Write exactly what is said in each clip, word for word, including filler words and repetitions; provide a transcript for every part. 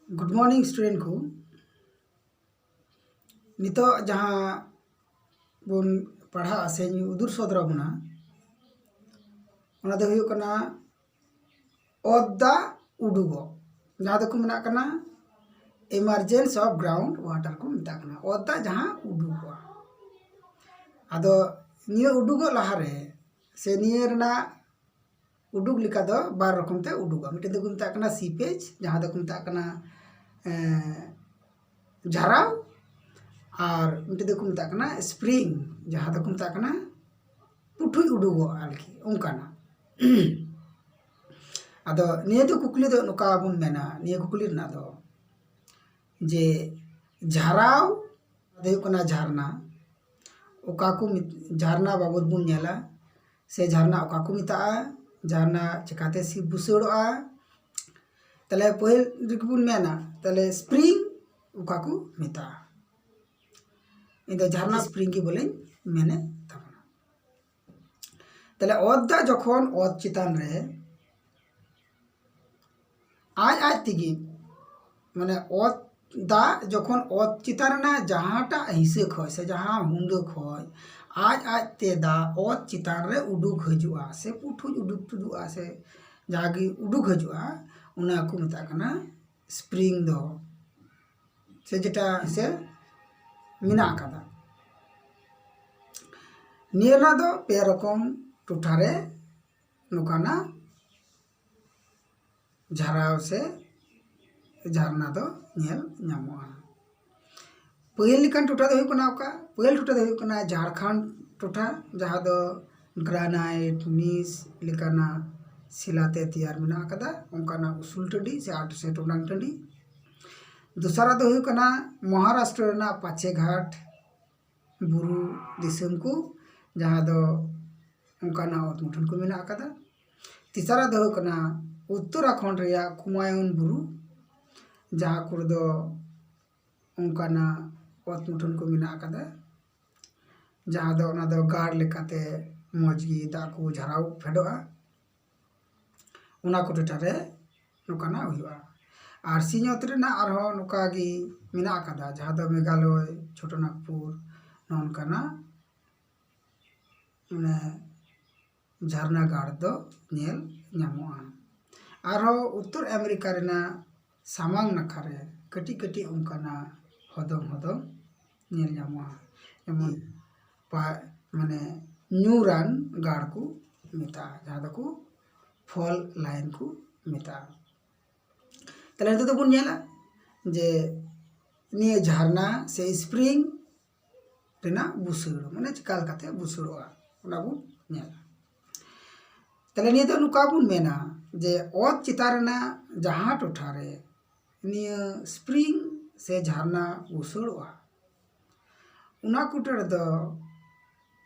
Good morning student ᱠᱚ᱾ ᱱᱤᱛᱚᱜ ᱡᱟᱦᱟᱸ ᱵᱚᱱ ᱯᱟᱲᱦᱟᱜᱼᱟ ᱥᱮᱧ ᱩᱫᱩᱜ ᱥᱚᱫᱚᱨ ᱟᱵᱚᱱᱟ, ᱚᱱᱟ ᱫᱚ ᱦᱩᱭᱩᱜ ᱠᱟᱱᱟ ᱚᱛ ᱫᱟᱜ ᱩᱰᱩᱠᱚᱜ, ᱡᱟᱦᱟᱸ ᱫᱚᱠᱚ ᱢᱮᱛᱟᱜ ᱠᱟᱱᱟ emergence of ground water ᱠᱚ ᱢᱮᱛᱟᱜ ᱠᱟᱱᱟ, ᱚᱛ ᱫᱟᱜ ᱡᱟᱦᱟᱸ ᱩᱰᱩᱠᱚᱜᱼᱟ᱾ ᱟᱫᱚ ᱱᱤᱭᱟᱹ ᱩᱰᱩᱠᱚᱜ ᱞᱟᱦᱟᱨᱮ ᱥᱮ ᱱᱤᱭᱟᱹ ᱨᱮᱱᱟᱜ ᱩᱰᱩᱠ ᱞᱮᱠᱟ ᱫᱚ ᱵᱟᱨ ᱨᱚᱠᱚᱢ ᱛᱮ ᱩᱰᱩᱠᱚᱜᱼᱟ᱾ ᱢᱤᱫᱴᱮᱱ ᱫᱚᱠᱚ ᱢᱮᱛᱟᱜ ᱠᱟᱱᱟ seepage, ᱡᱟᱦᱟᱸ ᱫᱚᱠᱚ ᱢᱮᱛᱟᱜ ᱠᱟᱱᱟ ᱮᱸ, ᱡᱷᱟᱨᱟᱣ, ᱟᱨ ᱢᱤᱫᱴᱮᱱ ᱫᱚᱠᱚ ᱢᱮᱛᱟᱜ ᱠᱟᱱᱟ spring, ᱡᱟᱦᱟᱸ ᱫᱚᱠᱚ ᱢᱮᱛᱟᱜ ᱠᱟᱱᱟ ᱯᱩᱴᱷᱩᱡ ᱩᱰᱩᱠᱚᱜᱼᱟ ᱟᱨᱠᱤ, ᱚᱱᱠᱟᱱᱟᱜ᱾ ᱟᱫᱚ ᱱᱤᱭᱟᱹ ᱫᱚ ᱠᱩᱠᱞᱤ ᱫᱚ ᱱᱚᱝᱠᱟ ᱵᱚᱱ ᱢᱮᱱᱟ, ᱱᱤᱭᱟᱹ ᱠᱩᱠᱞᱤ ᱨᱮᱱᱟᱜ ᱫᱚ ᱡᱮ ᱡᱷᱟᱨᱟᱣ ᱫᱚ ᱦᱩᱭᱩᱜ ᱠᱟᱱᱟ ᱡᱷᱟᱨᱱᱟ, ᱚᱠᱟ ᱠᱚ ᱢᱮᱛ-, ᱡᱷᱟᱨᱱᱟ ᱵᱟᱵᱚᱫ ᱵᱚᱱ ᱧᱮᱞᱟ, ᱥᱮ ᱡᱷᱟᱨᱱᱟ ᱚᱠᱟ ᱠᱚ ᱢᱮᱛᱟᱜᱼᱟ, ᱡᱷᱟᱨᱱᱟ ᱪᱤᱠᱟᱛᱮ ᱥᱤ ᱵᱩᱥᱟᱹᱲᱚᱜᱼᱟ᱾ ᱛᱟᱦᱞᱮ ᱯᱟᱹᱦᱤᱞ ᱨᱮᱜᱮ ᱵᱚᱱ ᱢᱮᱱᱟ, ᱛᱟᱦᱞᱮ spring ᱚᱠᱟ ᱠᱚ ᱢᱮᱛᱟᱜᱼᱟ᱾ ᱤᱧ ᱫᱚ ᱡᱷᱟᱨᱱᱟ spring ᱜᱮ ᱵᱚᱞᱮᱧ ᱢᱮᱱᱮᱫ ᱛᱟᱵᱚᱱᱟ᱾ ᱛᱟᱦᱞᱮ ᱚᱛ ᱫᱟᱜ ᱡᱚᱠᱷᱚᱱ ᱚᱛ ᱪᱮᱛᱟᱱ ᱨᱮ ᱟᱡ ᱟᱡ ᱛᱮᱜᱮ, ᱢᱟᱱᱮ ᱚᱛ ᱫᱟᱜ ᱡᱚᱠᱷᱚᱱ ᱚᱛ ᱪᱮᱛᱟᱱ ᱨᱮᱱᱟᱜ ᱡᱟᱦᱟᱸᱴᱟᱜ ᱦᱤᱸᱥᱟᱹ ᱠᱷᱚᱡ ᱥᱮ ᱡᱟᱦᱟᱸ ᱦᱩᱸᱰᱟᱹ ᱠᱷᱚᱡ ᱟᱡ ᱟᱡ ᱛᱮ ᱫᱟᱜ ᱚᱛ ᱪᱮᱛᱟᱱ ᱨᱮ ᱩᱰᱩᱠ ᱦᱤᱡᱩᱜᱼᱟ ᱥᱮ ᱯᱩᱴᱷᱩᱡ ᱩᱰᱩᱠ ᱛᱩᱫᱩᱜᱼᱟ ᱥᱮ ᱡᱟᱦᱟᱸ ᱜᱮ ᱩᱰᱩᱠ ᱦᱤᱡᱩᱜᱼᱟ, ᱚᱱᱟ ᱠᱚ ᱢᱮᱛᱟᱜ ᱠᱟᱱᱟ spring ᱫᱚ, ᱥᱮ ᱡᱮᱴᱟ ᱥᱮ ᱢᱮᱱᱟᱜ ᱟᱠᱟᱫᱟ᱾ ᱱᱤᱭᱟᱹ ᱨᱮᱱᱟᱜ ᱫᱚ ᱯᱮ ᱨᱚᱠᱚᱢ ᱴᱚᱴᱷᱟ ᱨᱮ ᱱᱚᱝᱠᱟᱱᱟᱜ ᱡᱷᱟᱨᱟᱣ ᱥᱮ ᱡᱷᱟᱨᱱᱟ ᱫᱚ ᱧᱮᱞ ᱧᱟᱢᱚᱜᱼᱟ᱾ ᱯᱟᱹᱦᱤᱞ ᱞᱮᱠᱟᱱ ᱴᱚᱴᱷᱟ ᱫᱚ ᱦᱩᱭᱩᱜ ᱠᱟᱱᱟ ᱚᱠᱟ? ᱯᱟᱹᱦᱤᱞ ᱴᱚᱴᱷᱟ ᱫᱚ ᱦᱩᱭᱩᱜ ᱠᱟᱱᱟ ᱡᱷᱟᱲᱠᱷᱚᱸᱰ ᱴᱚᱴᱷᱟ, ᱡᱟᱦᱟᱸ ᱫᱚ granite, gneiss ᱞᱮᱠᱟᱱᱟᱜ ᱥᱤᱞᱟᱛᱮ ᱛᱮᱭᱟᱨ ᱢᱮᱱᱟᱜ ᱟᱠᱟᱫᱟ, ᱚᱱᱠᱟᱱᱟᱜ ᱩᱥᱩᱞ ᱴᱟᱺᱰᱤ ᱥᱮ ᱟᱸᱴ ᱥᱮ ᱴᱚᱰᱟᱝ ᱴᱟᱺᱰᱤ᱾ ᱫᱚᱥᱟᱨᱟᱜ ᱫᱚ ᱦᱩᱭᱩᱜ ᱠᱟᱱᱟ ᱢᱚᱦᱟᱨᱟᱥᱴᱨᱚ ᱨᱮᱱᱟᱜ ᱯᱟᱪᱮ ᱜᱷᱟᱴ ᱵᱩᱨᱩ ᱫᱤᱥᱚᱢ ᱠᱚ, ᱡᱟᱦᱟᱸ ᱫᱚ ᱚᱱᱠᱟᱱᱟᱜ ᱚᱛ ᱢᱩᱴᱷᱟᱹᱱ ᱠᱚ ᱢᱮᱱᱟᱜ ᱟᱠᱟᱫᱟ᱾ ᱛᱮᱥᱟᱨᱟᱜ ᱫᱚ ᱦᱩᱭᱩᱜ ᱠᱟᱱᱟ ᱩᱛᱛᱚᱨᱟᱠᱷᱚᱸᱰ ᱨᱮᱭᱟᱜ ᱠᱩᱢᱟᱭᱩᱱ ᱵᱩᱨᱩ, ᱡᱟᱦᱟᱸ ᱠᱚᱨᱮ ᱫᱚ ᱚᱱᱠᱟᱱᱟᱜ ᱚᱛ ᱢᱩᱴᱷᱟᱹᱱ ᱠᱚ ᱢᱮᱱᱟᱜ ᱟᱠᱟᱫᱟ, ᱡᱟᱦᱟᱸ ᱫᱚ ᱚᱱᱟ ᱫᱚ ᱜᱟᱲ ᱞᱮᱠᱟᱛᱮ ᱢᱚᱡᱽ ᱜᱮ ᱫᱟᱜ ᱠᱚ ᱡᱷᱟᱨᱟᱣ ᱯᱷᱮᱰᱚᱜᱼᱟ᱾ ᱚᱱᱟ ᱠᱚ ᱴᱚᱴᱷᱟ ᱨᱮ ᱱᱚᱝᱠᱟᱱᱟᱜ ᱦᱩᱭᱩᱜᱼᱟ᱾ ᱟᱨ ᱥᱤᱧᱚᱛ ᱨᱮᱱᱟᱜ ᱟᱨᱦᱚᱸ ᱱᱚᱝᱠᱟ ᱜᱮ ᱢᱮᱱᱟᱜ ᱟᱠᱟᱫᱟ, ᱡᱟᱦᱟᱸ ᱫᱚ ᱢᱮᱜᱷᱟᱞᱚᱭ, ᱪᱷᱳᱴᱳᱱᱟᱜᱽᱯᱩᱨ, ᱱᱚᱝᱠᱟᱱᱟᱜ ᱢᱟᱱᱮ ᱡᱷᱟᱨᱱᱟ ᱜᱟᱲ ᱫᱚ ᱧᱮᱞ ᱧᱟᱢᱚᱜᱼᱟ᱾ ᱟᱨᱦᱚᱸ ᱩᱛᱛᱚᱨ ᱟᱢᱮᱨᱤᱠᱟ ᱨᱮᱱᱟᱜ ᱥᱟᱢᱟᱝ ᱱᱟᱠᱷᱟ ᱨᱮ ᱠᱟᱹᱴᱤᱡ ᱠᱟᱹᱴᱤᱡ ᱚᱱᱠᱟᱱᱟᱜ ᱦᱚᱫᱚᱝ ᱦᱚᱫᱚᱝ ᱧᱮᱞ ᱧᱟᱢᱚᱜᱼᱟ, ᱡᱮᱢᱚᱱ ᱯᱟ- ᱢᱟᱱᱮ ᱧᱩᱨᱟᱱ ᱜᱟᱲ ᱠᱚ ᱢᱮᱛᱟᱜᱼᱟ, ᱡᱟᱦᱟᱸ ᱫᱚᱠᱚ ᱯᱷᱚᱞ ᱞᱟᱭᱤᱱ ᱠᱚ ᱢᱮᱛᱟᱜᱼᱟ᱾ ᱛᱟᱦᱞᱮ ᱱᱤᱛᱚᱜ ᱫᱚᱵᱚᱱ ᱧᱮᱞᱟ ᱡᱮ ᱱᱤᱭᱟᱹ ᱡᱷᱟᱨᱱᱟ ᱥᱮ ᱥᱯᱨᱤᱝ ᱨᱮᱱᱟᱜ ᱵᱩᱥᱟᱹᱲ, ᱢᱟᱱᱮ ᱪᱤᱠᱟ ᱞᱮᱠᱟᱛᱮ ᱵᱩᱥᱟᱹᱲᱚᱜᱼᱟ, ᱚᱱᱟ ᱵᱚᱱ ᱧᱮᱞᱟ᱾ ᱛᱟᱦᱞᱮ ᱱᱤᱭᱟᱹ ᱫᱚ ᱱᱚᱝᱠᱟ ᱵᱚᱱ ᱢᱮᱱᱟ ᱡᱮ ᱚᱛ ᱪᱮᱛᱟᱱ ᱨᱮᱱᱟᱜ ᱡᱟᱦᱟᱸ ᱴᱚᱴᱷᱟ ᱨᱮ ᱱᱤᱭᱟᱹ ᱥᱯᱨᱤᱝ ᱥᱮ ᱡᱷᱟᱨᱱᱟ ᱵᱩᱥᱟᱹᱲᱚᱜᱼᱟ, ᱚᱱᱟ ᱠᱚᱴᱷᱮ ᱨᱮᱫᱚ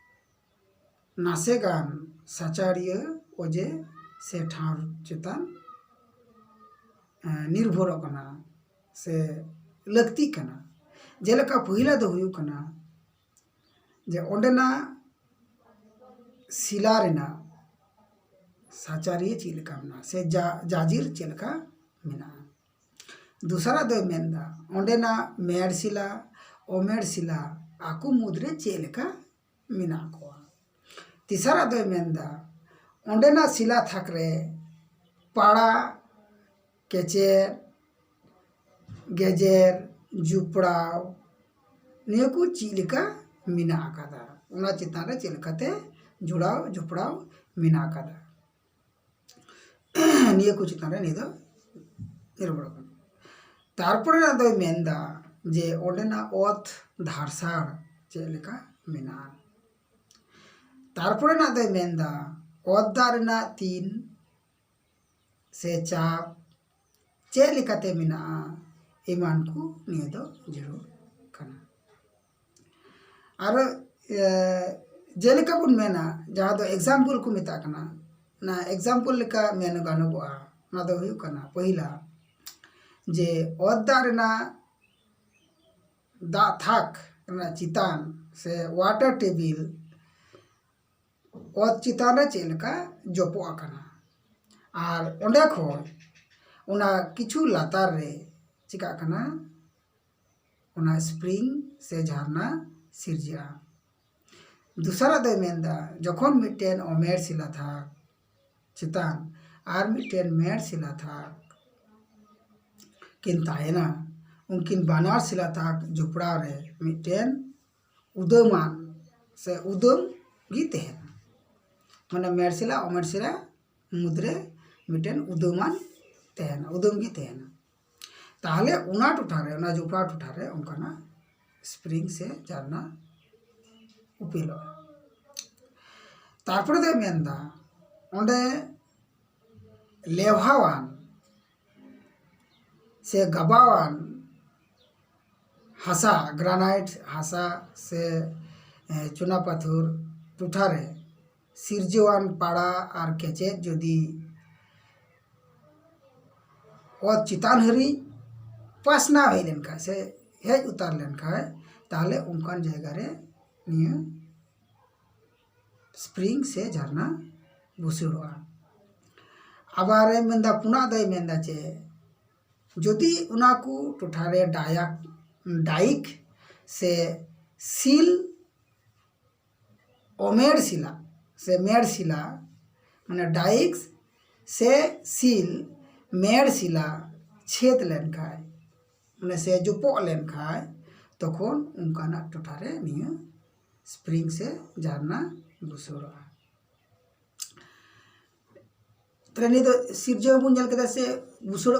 ᱱᱟᱥᱮ ᱜᱟᱱ ᱥᱟᱪᱟᱨᱤᱭᱟᱹ ᱚᱡᱮ ᱥᱮ ᱴᱷᱟᱶ ᱪᱮᱛᱟᱱ, ᱮᱸ, ᱱᱤᱨᱵᱷᱚᱨᱚᱜ ᱠᱟᱱᱟ ᱥᱮ ᱞᱟᱹᱠᱛᱤᱜ ᱠᱟᱱᱟ᱾ ᱡᱮᱞᱮᱠᱟ ᱯᱟᱹᱦᱤᱞᱟ ᱫᱚ ᱦᱩᱭᱩᱜ ᱠᱟᱱᱟ ᱡᱮ ᱚᱸᱰᱮᱱᱟᱜ ᱥᱤᱞᱟ ᱨᱮᱱᱟᱜ ᱥᱟᱪᱟᱨᱤᱭᱟᱹ ᱪᱮᱫ ᱞᱮᱠᱟ ᱢᱮᱱᱟᱜᱼᱟ ᱥᱮ ᱡᱟ- ᱡᱟᱡᱤᱨ ᱪᱮᱫ ᱞᱮᱠᱟ ᱢᱮᱱᱟᱜᱼᱟ᱾ ᱫᱚᱥᱟᱨᱟᱜ ᱫᱚᱭ ᱢᱮᱱᱫᱟ ᱚᱸᱰᱮᱱᱟᱜ ᱢᱮᱲ ᱥᱤᱞᱟ, ᱚᱢᱮᱲ ᱥᱤᱞᱟ ᱟᱠᱚ ᱢᱩᱫᱽᱨᱮ ᱪᱮᱫ ᱞᱮᱠᱟ ᱢᱮᱱᱟᱜ ᱠᱚᱣᱟ᱾ ᱛᱮᱥᱟᱨᱟᱜ ᱫᱚᱭ ᱢᱮᱱᱫᱟ ᱚᱸᱰᱮᱱᱟᱜ ᱥᱤᱞᱟ ᱛᱷᱟᱠ ᱨᱮ ᱯᱟᱲᱟ, ᱠᱮᱪᱮᱫ, ᱜᱮᱡᱮᱨ, ᱡᱩᱯᱲᱟᱣ, ᱱᱤᱭᱟᱹ ᱠᱚ ᱪᱮᱫ ᱞᱮᱠᱟ ᱢᱮᱱᱟᱜ ᱟᱠᱟᱫᱟ, ᱚᱱᱟ ᱪᱮᱛᱟᱱ ᱨᱮ ᱪᱮᱫ ᱞᱮᱠᱟᱛᱮ ᱡᱚᱲᱟᱣ ᱡᱚᱯᱲᱟᱣ ᱢᱮᱱᱟᱜ ᱟᱠᱟᱫᱟ, ᱱᱤᱭᱟᱹ ᱠᱚ ᱪᱮᱛᱟᱱ ᱨᱮ ᱱᱤᱭᱟᱹ ᱫᱚ ᱱᱤᱨᱵᱷᱚᱨ ᱠᱟᱱᱟ᱾ ᱛᱟᱨᱯᱚᱨᱮ ᱱᱟᱜ ᱫᱚᱭ ᱢᱮᱱᱫᱟ ᱡᱮ ᱚᱸᱰᱮᱱᱟᱜ ᱚᱛ ᱫᱷᱟᱨᱥᱟᱲ ᱪᱮᱫ ᱞᱮᱠᱟ ᱢᱮᱱᱟᱜᱼᱟ᱾ ᱛᱟᱨᱯᱚᱨᱮ ᱱᱟᱜ ᱫᱚᱭ ᱢᱮᱱᱫᱟ ᱚᱛ ᱫᱟᱜ ᱨᱮᱱᱟᱜ ᱛᱤᱱ ᱥᱮ ᱪᱟᱯ ᱪᱮᱫ ᱞᱮᱠᱟᱛᱮ ᱢᱮᱱᱟᱜᱼᱟ, ᱮᱢᱟᱱ ᱠᱚ ᱱᱤᱭᱟᱹ ᱫᱚ ᱡᱟᱹᱨᱩᱲ ᱠᱟᱱᱟ᱾ ᱟᱨ, ᱮ, ᱡᱮᱞᱮᱠᱟ ᱵᱚᱱ ᱢᱮᱱᱟ, ᱡᱟᱦᱟᱸ ᱫᱚ ᱮᱠᱡᱟᱢᱯᱚᱞ ᱠᱚ ᱢᱮᱛᱟᱜ ᱠᱟᱱᱟ, ᱚᱱᱟ ᱮᱠᱡᱟᱢᱯᱚᱞ ᱞᱮᱠᱟ ᱢᱮᱱ ᱜᱟᱱᱚᱜᱚᱜᱼᱟ᱾ ᱚᱱᱟ ᱫᱚ ᱦᱩᱭᱩᱜ ᱠᱟᱱᱟ ᱯᱟᱹᱦᱤᱞᱟ ᱡᱮ ᱚᱛ ᱫᱟᱜ ᱨᱮᱱᱟᱜ ᱫᱟᱜ ᱛᱷᱟᱠ ᱨᱮᱱᱟᱜ ᱪᱮᱛᱟᱱ ᱥᱮ ᱣᱟᱴᱟᱨ ᱴᱮᱵᱤᱞ ᱚᱛ ᱪᱮᱛᱟᱱ ᱨᱮ ᱪᱮᱫ ᱞᱮᱠᱟ ᱡᱚᱯᱚᱜ ᱟᱠᱟᱱᱟ, ᱟᱨ ᱚᱸᱰᱮ ᱠᱷᱚᱱ ᱚᱱᱟ ᱠᱤᱪᱷᱩ ᱞᱟᱛᱟᱨ ᱨᱮ ᱪᱤᱠᱟᱹᱜ ᱠᱟᱱᱟ, ᱚᱱᱟ ᱥᱯᱨᱤᱝ ᱥᱮ ᱡᱷᱟᱨᱱᱟ ᱥᱤᱨᱡᱟᱹᱜᱼᱟ᱾ ᱫᱚᱥᱟᱨᱟᱜ ᱫᱚᱭ ᱢᱮᱱᱫᱟ, ᱡᱚᱠᱷᱚᱱ ᱢᱤᱫᱴᱮᱱ ᱚᱢᱮᱲ ᱥᱤᱞᱟ ᱛᱷᱟᱠ ᱪᱮᱛᱟᱱ ᱟᱨ ᱢᱤᱫᱴᱮᱱ ᱢᱮᱲ ᱥᱤᱞᱟ ᱛᱷᱟᱠ ᱠᱤᱱ ᱛᱟᱦᱮᱱᱟ, ᱩᱱᱠᱤᱱ ᱵᱟᱱᱟᱨ ᱥᱤᱞᱟ ᱛᱷᱟᱠ ᱡᱚᱯᱲᱟᱣ ᱨᱮ ᱢᱤᱫᱴᱮᱱ ᱩᱫᱟᱹᱢᱟᱱ ᱥᱮ ᱩᱫᱟᱹᱢ ᱜᱮ ᱛᱟᱦᱮᱱᱟ᱾ ᱢᱟᱱᱮ ᱢᱮᱲ ᱥᱤᱞᱟ ᱚᱢᱮᱲ ᱥᱤᱞᱟ ᱢᱩᱫᱽᱨᱮ ᱢᱤᱫᱴᱮᱱ ᱩᱫᱟᱹᱢᱟᱱ ᱛᱟᱦᱮᱱᱟ, ᱩᱫᱟᱹᱢ ᱜᱮ ᱛᱟᱦᱮᱱᱟ᱾ ᱛᱟᱦᱚᱞᱮ ᱚᱱᱟ ᱴᱚᱴᱷᱟ ᱨᱮ, ᱚᱱᱟ ᱡᱚᱯᱲᱟᱣ ᱴᱚᱴᱷᱟ ᱨᱮ ᱚᱱᱠᱟᱱᱟᱜ ᱥᱯᱨᱤᱝ ᱥᱮ ᱡᱷᱟᱨᱱᱟ ᱩᱯᱮᱞᱚᱜᱼᱟ᱾ ᱛᱟᱨᱯᱚᱨᱮ ᱫᱚᱭ ᱢᱮᱱᱫᱟ, ᱚᱸᱰᱮ ᱞᱮᱣᱦᱟᱣᱟᱱ ᱥᱮ ᱜᱟᱵᱟᱣᱟᱱ ᱦᱟᱥᱟ, ᱜᱨᱟᱱᱟᱭᱤᱴ ᱦᱟᱥᱟ ᱥᱮ, ᱮ, ᱪᱩᱱᱟ ᱯᱟᱛᱷᱚᱨ ᱴᱚᱴᱷᱟ ᱨᱮ ᱥᱤᱨᱡᱟᱹᱣᱟᱱ ᱯᱟᱲᱟ ᱟᱨ ᱠᱮᱪᱮᱫ ᱡᱩᱫᱤ ᱚᱛ ᱪᱮᱛᱟᱱ ᱦᱟᱹᱨᱤᱡ ᱯᱟᱥᱱᱟᱣ ᱦᱮᱡ ᱞᱮᱱᱠᱷᱟᱱ ᱥᱮ ᱦᱮᱡ ᱩᱛᱟᱹᱨ ᱞᱮᱱᱠᱷᱟᱱ, ᱛᱟᱦᱚᱞᱮ ᱚᱱᱠᱟᱱ ᱡᱟᱭᱜᱟ ᱨᱮ ᱱᱤᱭᱟᱹ ᱥᱯᱨᱤᱝ ᱥᱮ ᱡᱷᱟᱨᱱᱟ ᱵᱩᱥᱟᱹᱲᱚᱜᱼᱟ᱾ ᱟᱵᱟᱨᱮ ᱢᱮᱱᱫᱟ, ᱯᱩᱱᱟᱜ ᱫᱚᱭ ᱢᱮᱱᱫᱟ ᱪᱮ, ᱡᱩᱫᱤ ᱚᱱᱟ ᱠᱚ ᱴᱚᱴᱷᱟ ᱨᱮ ᱰᱟᱭᱟᱠ, ᱰᱟᱭᱤᱠ ᱥᱮ ᱥᱤᱞ ᱚᱢᱮᱲ ᱥᱤᱞᱟ ᱥᱮ ᱢᱮᱲ ᱥᱤᱞᱟ, ᱢᱟᱱᱮ ᱰᱟᱭᱤᱠ ᱥᱮ ᱥᱤᱞ ᱢᱮᱲ ᱥᱤᱞᱟ ᱪᱷᱮᱫ ᱞᱮᱱᱠᱷᱟᱱ, ᱢᱟᱱᱮ ᱥᱮ ᱡᱚᱯᱚᱜ ᱞᱮᱱᱠᱷᱟᱱ, ᱛᱚᱠᱷᱚᱱ ᱚᱱᱠᱟᱱᱟᱜ ᱴᱚᱴᱷᱟ ᱨᱮ ᱱᱤᱭᱟᱹ ᱥᱯᱨᱤᱝ ᱥᱮ ᱡᱷᱟᱨᱱᱟ ᱵᱩᱥᱟᱹᱲᱚᱜᱼᱟ᱾ ᱛᱟᱦᱞᱮ ᱱᱤᱭᱟᱹ ᱫᱚ ᱥᱤᱨᱡᱟᱹᱣ ᱵᱚᱱ ᱧᱮᱞ ᱠᱮᱫᱟ ᱥᱮ ᱵᱩᱥᱟᱹᱲᱚᱜ